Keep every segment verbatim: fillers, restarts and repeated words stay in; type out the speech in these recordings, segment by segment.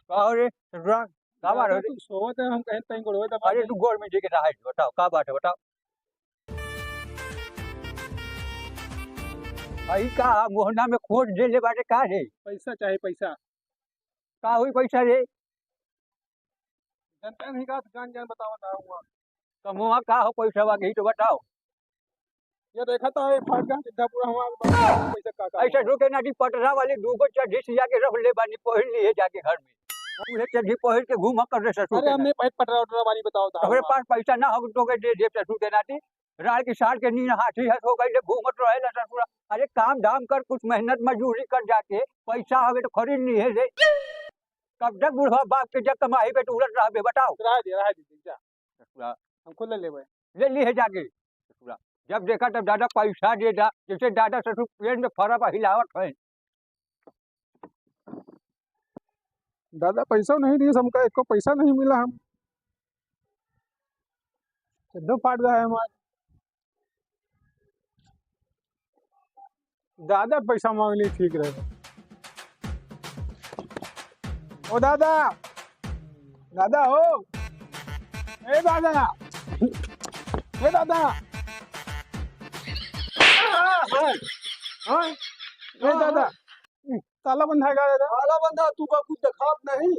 का हो रे ससुरा, का बात हो रे? तू सोवत है, हम कहेन तहीं गोड़वे दबा अरे दे। तू गोड़ में जी के रहा है, बताओ का बात है, बताओ। भाई का मोहना में खोट देले बाटे का रे? पैसा चाही, पैसा। का होई पैसा रे? जनता नहीं का जान जान बतावत है हुआ। कमवा का हो पैसा वाके ही तो बताओ। ये देखा तो है, फाट गया, सीधा पूरा हमारे पास पैसा का, का ऐसा हुआ? ढूके नाटी पटरा वाली दूगो चड्ढी सिया के रख ले बानी, पहिर लिए जाके घर में। उहे चड्ढी पहिर के घूमा कर रे ससुर अरे के हमने नाती। भाई पटरा उटरा वाली बताओ था तोहरे हुआ। पास पैसा ना हो तो के दे दे ससुर के नाती। राड़ की सार के नीन हाथी हस हो गई ले घूमत रहे ला ससुरा। अरे काम धाम कर, कुछ मेहनत मजदूरी कर जाके, पैसा हवे तो खरीद ली है रे। कब तक बुढ़वा बाप के जब कमाई पे उड़त रहबे बताओ। रह दे, रह दे, जा। ससुरा। हम खुद ले लेबे। ले ली है जाके। ससुरा। जब देखा तब दादा पैसा दे दा, जैसे दादा ससुर पेट में फरा पर हिलावत है। दादा पैसा नहीं दिए हमका, एको पैसा नहीं मिला हम। चड्ढो फाट गया है हमार। दादा पैसा मांग ली ठीक रहे। ओ दादा, दादा हो, ए दादा, ए दादा, हाँ, हाँ, ए दादा, ताला बंधा है का दादा? ताला बंधा, तू का कुछ देखात नहीं?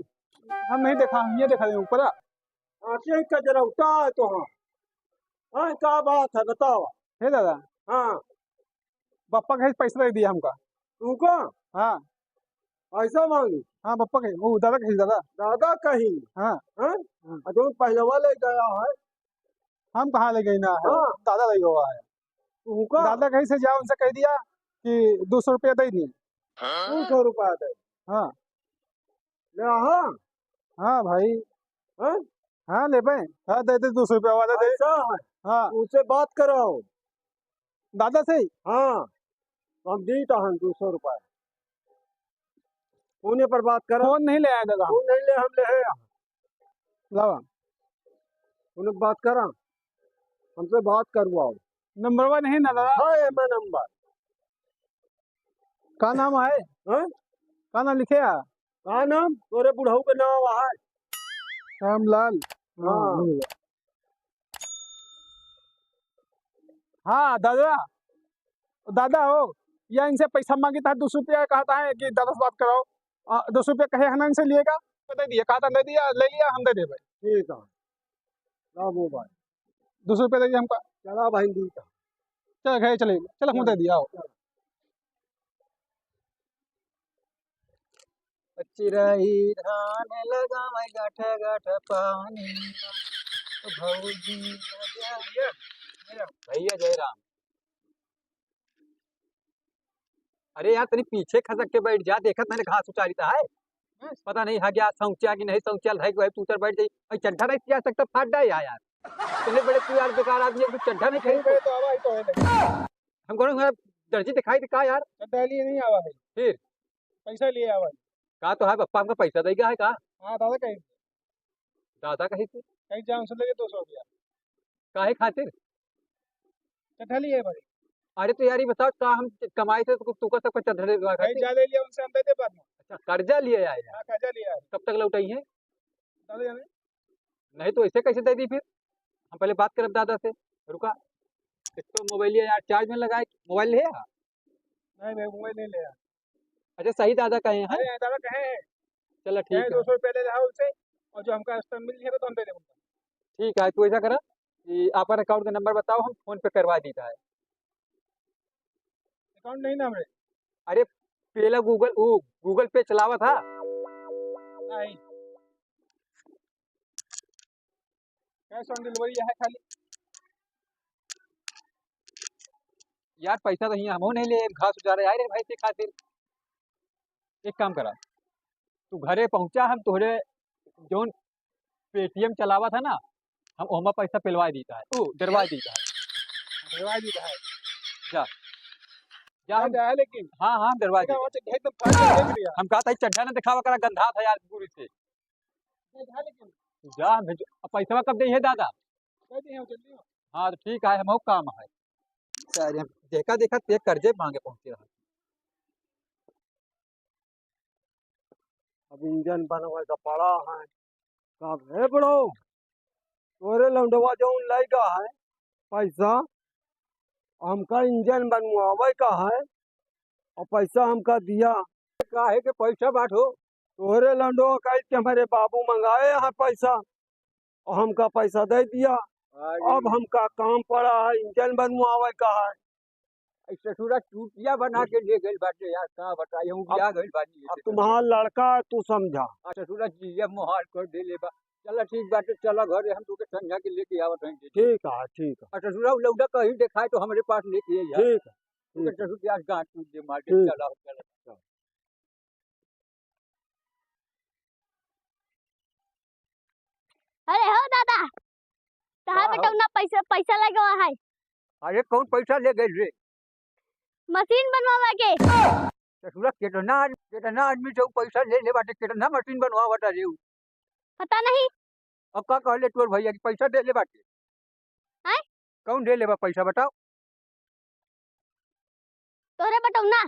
हम नहीं देखा, ये देखा दे ऊपर। आँखें का जरा उठा है तो हाँ। हाँ, का बात है, बताओ। हे दादा। हाँ। बप्पा कहे पैसा दे दिया हमका। तुमको? हाँ। पैसा मांगी? हाँ, बप्पा कहे, वो दादा कहे, दादा। दादा कही? हाँ। हाँ? हाँ। और जो पहलवा ले गया है? हम कहाँ ले गए ना है? हाँ। दादा ले गवा है। तुमको? दादा कहीं से जाओ, उनसे कह दिया कि दो सौ रुपया दे दिए। दो सौ रुपया दे? हाँ। ले, हाँ। हाँ भाई। हाँ? हाँ, लेबे। हाँ, दे दे, दो सौ रुपया वाला दे। ऐसा है? हाँ। उनसे बात कराओ। दादा से? हाँ। हम दी तो हम दो सौ रुपया। फोने पर बात करा। फोन नहीं ले आया दादा। फोन नहीं ले, हम ले आया। लावा। उन्हें बात करा। हमसे बात करवाओ। नंबरवा नहीं ना दादा? हाँ, ये मैं नंबर। का नाम है? हाँ? का नाम लिखे है? का नाम? तोरे बुढ़ऊ के नाम है। रामलाल। हाँ। हाँ, दादा। दादा हो, या इनसे पैसा मांगी था, दो सौ रुपया कहता है कि दादा से बात कराओ। आ, दो सौ रुपया कहे है ना इनसे लिए का? दे दिया, कहा था दे दिया, ले लिया, हम दे देबे। ठीक है। लाओ मोबाइल। दो सौ रुपया दे दिया हमका। चला भाई, दी था। चल, घर चले, चल, हम दे दिया, आओ। चल। चिरई धान लगावे गठ गठ पानी, भौजी नजर भैया, भैया जय राम। अरे यार, तनी पीछे खसक के बैठ जा, देखत मैंने घास उचारी त है। पता नहीं हा गया, सौंचा कि नहीं सौंचा, है कि वही तू उतर बैठ जाई। अरे चड्ढा नहीं सिया सकता, फाट जाए यार। इतने बड़े तू यार बेकार आदमी है, तू चड्ढा नहीं खरीद। तो आवा ही तो है नहीं। हम कौन है, दर्जी दिखाई दे का यार? चड्ढा लिए नहीं आवा है। फिर? पैसा लिए आवा है। का तो है, बप्पा हमका पैसा देगा है का? हाँ, दादा कहीं। दादा कहीं से? कहीं जान से लेके दो सौ रुपया। काहे खातिर? चड्ढा लिए भाई। अरे तो यार, ये बताओ, का हम कमाई से तू, तू का सबका चड्ढा ले लगा भाई, खातिर? जा ले लिया उनसे, हम दे दे बाद में। अच्छा, कर्जा लिए आए हैं? हाँ, कर्जा लिया है। कब तक लौटाई है? दादा जाने। नहीं तो ऐसे कैसे दे दी फिर? हम पहले बात करब दादा से। रुका, एक तो मोबाइल यार चार्ज में लगाए, मोबाइल है? नहीं भाई, मोबाइल नहीं ले। अच्छा, सही दादा कहे हैं? अरे, दादा कहे हैं। चला, ठीक है। दो सौ रुपया ले रहा उनसे, और जो हमका रास्ता मिल गया तो हम दे देंगे। ठीक है, तू ऐसा करा कि आपन अकाउंट का नंबर बताओ, हम फोन पे करवा दीता है। अकाउंट नहीं ना हमरे। अरे, पेला गूगल, वो गूगल पे चलावा था। नहीं। कैश ऑन डिलीवरी है खाली। यार, पैसा तो हियाँ हमहू नहीं ले, घास उचारे आए रे भाई से खातिर। एक काम करा, तू घरे पहुँचा, हम तोहरे जौन पेटीएम चलावा था ना, हम ओहमा पैसा पेलवा दीता है, तू डरवा दीता है। डरवा दीता है। जा, जा, हम जा, लेकिन हाँ, हाँ, डरवा दीता है। हम कहा था, चड्ढा ना दिखावा करा, गंधा था यार, पूरी से। जा, भेजो। अब पैसवा कब देइहे दादा? दे दिहे, जल्दी हो। हाँ, तो ठीक है, हमहू काम है। सारे हम देखा, देखा, ते कर्जे मांगे पहुंचे रहा। अब इंजन बनवाए का पड़ा है। कब है बड़ो, तोरे लौंडवा जौन लइका है पैसा, हमका इंजन बनवावे का है और पैसा हमका दिया। काहे के पैसा बाटो? तोरे लौंडवा कह के हमारे बाबू मंगाए हैं पैसा और हमका पैसा दे दिया। अरे। अब हमका काम पड़ा है, इंजन बनवावे का है। ई ससुरा चूतिया बना के ले गइल बाटे यार, का बताई, हम अब, उबिया गइल बानी अब एके तुम्हार लड़का है, तू समझा। आ ससुरा जिया मोहाल कर देले बा। चला ठीक बाटे, चला घरे, हम तोके समझा के लेके आवत हई। ठीक है, ठीक है। आ ससुरा उ लौंडा कहीं देखाए तो हमरे पास लेके आई। ठीक है, तोके ठीक है। ससुर के आज गांठ टूट दे मार के, ठीक। चला, चला, चला। अरे हो दादा, कहाँ का हो? बेटौना पैसा, पैसा लगवा है? अरे कौन पैसा ले गइल रे? मशीन बनवावे के। ससुरा केतना आद-, केतना आदमी से उ पैसा ले ले बाटे, केतना मशीन बनवावत रे उ? पता नहीं। अब का कहले तोर भैया कि पैसा दे ले बाटे? हैं? कौन दे ले बा पैसा बताओ? तोहरे बेटौना।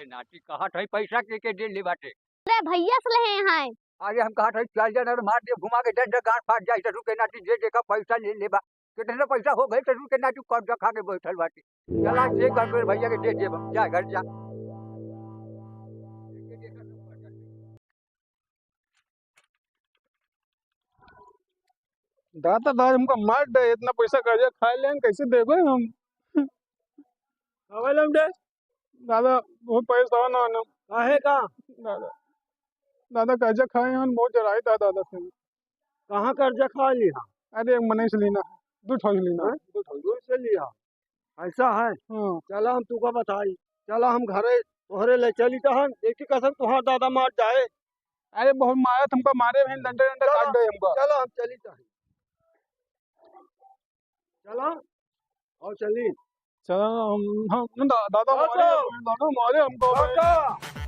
ए नाती कहत है पैसा के, के दे ले बाटे? अरे भैया से लेहे हैं। अरे हम कहत है चल जाना रे, मार दे घुमा के डंडा गांड फाट जाए, ससुर के नाती दे दे का पैसा ले ले बा। कितना पैसा हो गए ससुर के नाती कर्जा खा के बैठल बाटे। चला ठीक बा, तोरे भैया के दे दे बा, जा घर जा। दादा, दादा, हमका मार दे, इतना पैसा कर्जा खाए लेन, कैसे देबे हम? का भइल हमरे? दादा, बहुत परेशान हन हम। काहे का? दादा, दादा, कर्जा खाए हन, बहुत जराई था दादा से। कहाँ कर्जा खा लिहा? अरे, एक मनई से लीना, दू ठो से लीना। हाँ? दू ठो से लिहा। ऐसा है? हाँ। चला हम तुका बताई, चला हम घरे तोहरे ले चली तहन, देखी कसम तोहार दादा मार जाए। अरे बहुत मारत हमका, मारे भी डंडे डंडे चला, काट दे हमका। चला हम चली तहन। चला, और चली। चला हम, हम, दा-, दादा मारे, दादा मारे हमको। काका,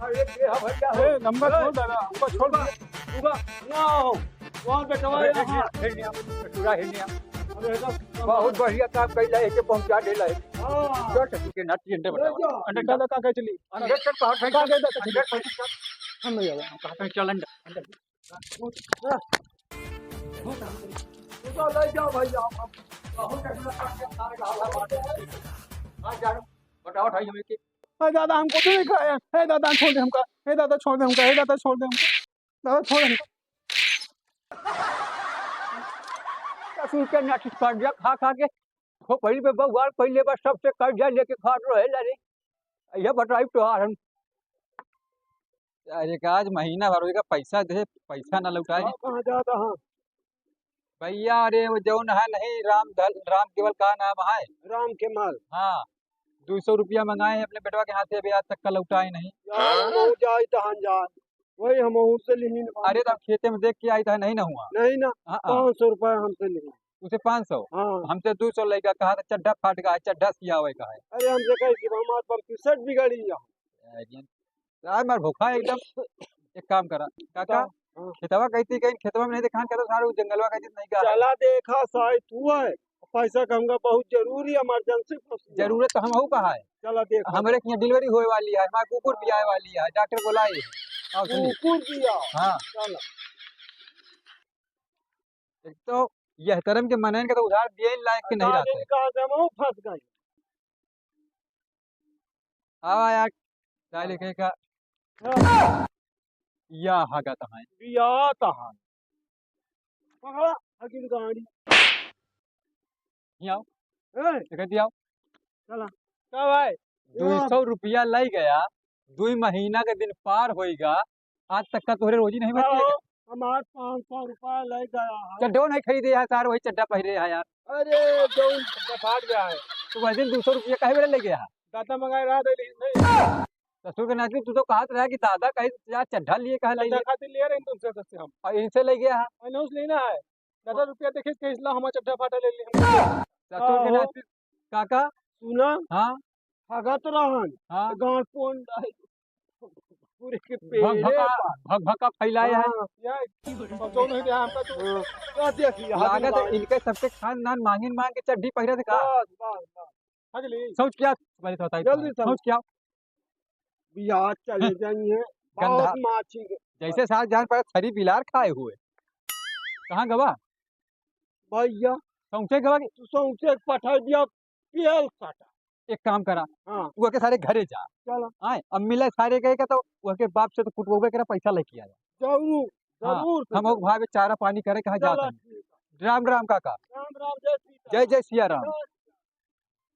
अरे ये है भैया हो। ए, हमका छोड़ दादा, हमका छोड़। रुका, रुका, ना हो। वहाँ बेटवा अरे, यहाँ। हिरनिया, पूरा हिरनिया। अरे, एकदम बहुत बढ़िया काम कैला है, के पहुंचा देला है। हाँ। चल, चल, के नाती अंदर ले बताओ। जा। अंदर चल। दादा, का कहे चली? अंदर चल, बाहर फेंक। का कहे दादा? अंदर फेंक। हम नहीं आवे। हम कहा कहीं चल अंदर, अंदर। ले जाओ भैया, हम बहुत अच्छा काम कर रहा है। हाँ, जा, बताओ भाई हमें के। अरे दादा, हम कुछ नहीं खाए। हे दादा, छोड़ दे हमका। हे दादा, छोड़ दे हमका। हे दादा, छोड़ दे हमका। दादा, छोड़ दे हमका। ससुर के नाती कर्जा खा खा के खोपड़ी पे बउआर पहिले बा, सबसे कर्जा लेके खात रहेला रे। यह बताई तोहार हम। यार, एक आज महीना भर होइगा, पैसा दे, पैसा ना लौटाए। हाँ, कहाँ जाता है? भैया, अरे वो जौन है नहीं, राम धल-, राम केवल का नाम है? राम केवल। हाँ, दो सौ रुपया मंगाए हैं अपने बेटवा के हाथ से, अभी आज तक का लौटाए नहीं। यार, वो जाए तहन जाए, वही हम और से लिहिन बा। अरे, तो हम खेते में देख के आई तो नहीं ना हुआ। नहीं ना, हाँ, हाँ। पाँच सौ रुपया हमसे लिहिन। उसे पाँच सौ? हाँ। हमसे दो सौ लेगा, कहा था चड्ढा फाट गया है, चड्ढा सियावे का है। अरे, हमसे कहे कि हमारे पर टी-शर्ट बिगाड़ी है। अरे, यार, मार भूखा है एकदम। एक काम करा, काका, का? हाँ। खेतवा कहती कहीं, खेतवा में नहीं देखान, कहता सारे जंगलवा कहती नहीं का है। चला देखा, शायद तू है। पैसा का हमका बहुत जरूरी, emergency पैसा। जरूरत तो हमहू का है। चला देखा। हमरे के यहाँ delivery होए वाली है, हमारे कुकुर भी आए वाली है, डॉक्टर बुलाए। आओ, सुनिए। कुकुर भी आओ। हाँ। चला। एक तो यह धर्म के मनन के तो उधार दिए लायक के नहीं रहते। कहाँ से हम फंस गए। आवा यार, चाय लेके का। हाँ। या हगा तहाई। या तहाई। पकड़ा, हगिन गाड़ी। यहाँ आओ। ए। एक दिया आओ। चला। का भाई? दो सौ रुपया लाई गया, दो महीना के दिन पार होइगा, आज तक का तोहरे रोजी नहीं बची है आओ, क्या? हमार पाँच सौ रुपया लाई गया है। चड्ढो नहीं खरीदे है सार, वही चड्ढा पहिरे है यार। अरे, जो चड्ढा फाट गया है। तो वह दिन दो सौ रुपया काहे बेरा ले गया है? दादा मंगाए रहा दे, लेकिन नहीं। ससुर के नाती, तू तो कहत रहा कि दादा कहीं यार चड्ढा लिए कहा चड्ढा ले खातिर लिए रहे तुमसे सस्ते हम। और इनसे ले गया है। मैंने उस लेना है। दादा रुपया देखे, कहीं ला हमारा चड्ढा फाटा ले लिए हम। ससुर के हाँ, नाती, काका। सुना? हाँ। हगत रहन। हाँ। गांड कौन डाल? पूरे के भग पेड़े भका, पर। भग भका फैलाए है। हाँ। या, सोचो नहीं थे हमका तो। हाँ। क्या देखिए, लागत है हगत इनके सबके खानदान मांगिन मांग के चड्ढी पहिरे थे का? बस, बस, बस। हगली। सोच क्या? पहले तो बताइए। जल्दी सोच। सोच क्या? बिहार चले जाइए। गंधा। बहुत माछी। जैसे सार जान पाए थरी बिलार खाए हुए। कहाँ गवा? भैया, सौंसे गवा के तू सौंसे पठा दिया, पेल काटा। एक काम करा, हाँ। वह के सारे घरे जा। चलो। आए, अब मिले सारे गए के तो वह के बाप से तो कुटवावे के पैसा लेके आया। जरूर, हाँ, जरूर से हम जरूर। भाई चारा पानी करे कहाँ चलो, जाता है। ठीक है। राम राम काका। राम राम, जय श्री राम। जय जय सिया राम। जय